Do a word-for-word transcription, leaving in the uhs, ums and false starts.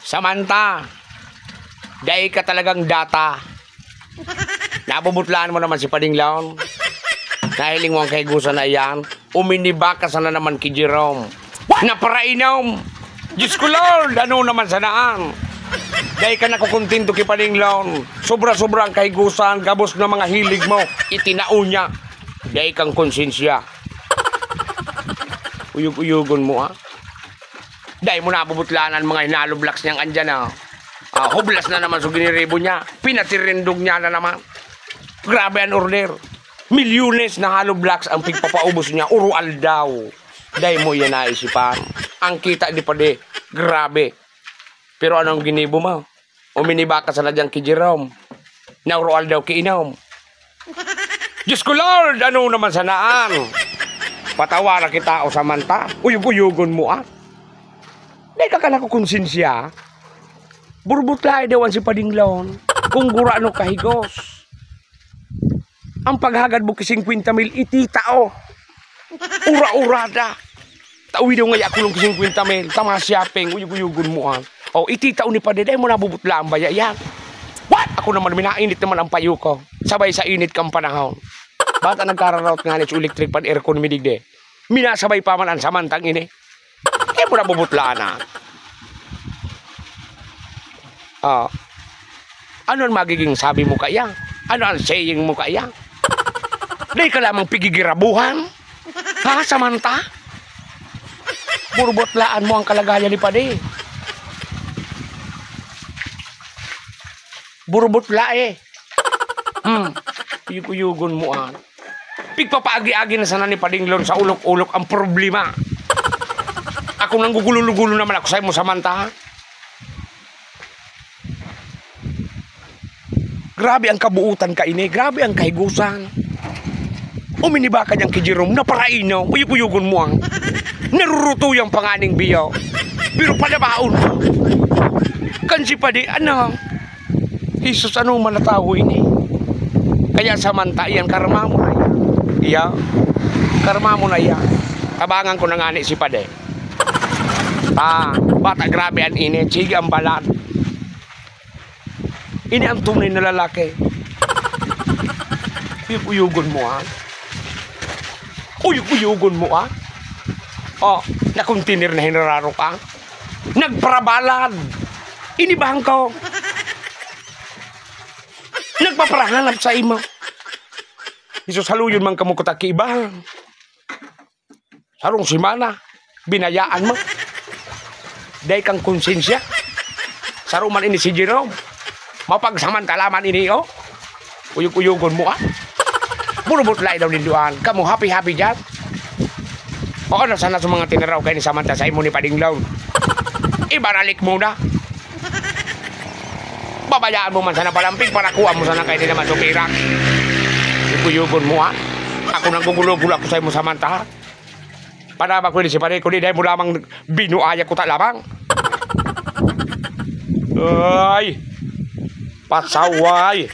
Samantha, dai ka talagang data. Nabubutlaan mo naman si Padinglaon. Nahiling mo ang kahigusan na iyan. Uminibaka sana naman ki Jerome. Naparainom! Diyos ko, Lord! Ano naman sanaan? Dai ka nakukontento ki Padinglaon. Sobra-sobra ang kahigusan, gabos na mga hilig mo. Itinao niya. Dai kang konsensya. Uyog-uyogon mo, ah. Dai mo nabubutlaan an mga hinalo blocks niyang andyan, ah. Ah, hublas na naman so giniribo niya. Pinatirindog niya na naman. Grabe an order. Milyones na hollow blocks ang pigpapaubos niya, uro aldaw. Dai mo iyan naisipan. Ang kita ni Padi, grabe. Pero anong ginibo mo? Uminibaka sana diyan ki Jerome. Na uro aldaw kiinom. Diyos ko, Lord! Ano naman sanaan? Patawara kita o Samantha. Uyog-uyogon mo, ah. Dai ka ka nakukonsensya? Burbot lae daw an si Padinglaon. Kung gurano kahigos. Ang paghagad mo ki singkwenta mil, ititao. Ura-urada. Tawi daw ngaya ako nung singkwenta mil. Tama, shopping. Uyog-uyogon mo, ah. O, ititao ni Padi. Dai mo nabubutlaan baya yan. What? Ako naman, minainit naman ang payo ko. Sabay sa init kang panahon. Bata nagkararaot nga ni sa electric pan aircon mi digdi. Minasabay pa man ang Samantang ini. Kaya mo nabubutlaan, ah. Ah. Ano ang magiging sabi mo kaya? Ano ang saying mo kaya? Dai ka lamang pigigirabuhan? Ha, Samantha? Burbot laan mo ang kalagayan ni Padi. Burbot lae. Hmm. Uyog-uyogon mo, ah. Pigpapaagi-agi na sana ni Padinglaon sa ulok-ulok ang problema. Ako nang gugululo-gulo naman ako sa imo, Samantha, ha? Grabe ang kabuutan kaini, grabe ang kahigusan. Uminibaka diyan ki Jerome, naparainom, uyog-uyogon mo ang naruruto yang panganing biyo. Pero palabaon mo. Kan si Padi, ano? Jesus, ano man na tawo ini? Kaya Samantha, iyan, karma mo na iyan. Iya, karma mo na iyan. Tabangan ko na ngani si Padi. Ah, bata, grabe an init. Sige, ang balat. Ini ang tunay na lalaki. Uyog-uyogon mo, ah. Uyog-uyogon mo, ah. Oh, nakontener na hinararo ka. Nagparabalad. Ini ba ang ko? Nagpaparahalap sa imo. Jesus, haluyon man kamo kuta ki iba. Sarong semana, binayaan mo. Dai kang konsensya. Saro man ini si Jerome. Mapagsamantala man ini, oh. Uyog-uyogon mo, ah. Burbot lae daw ninduan. Kamo, happy-happy diyan. O, ano sana sa mga tinaraw kayo ni Samantha sa imo ni Padinglaw? Ibaralik mo na. Babayaan mo man sana palampig para kuha mo sana kayo ni naman sukirak. Uyog-uyogon mo, ah. Ako nang gugulo-gulo ako sa imo, Samantha, ha? Panabag ko ini si Pare, kundi dahil mo lamang binuaya ko ta lamang. Ay! Pasaway!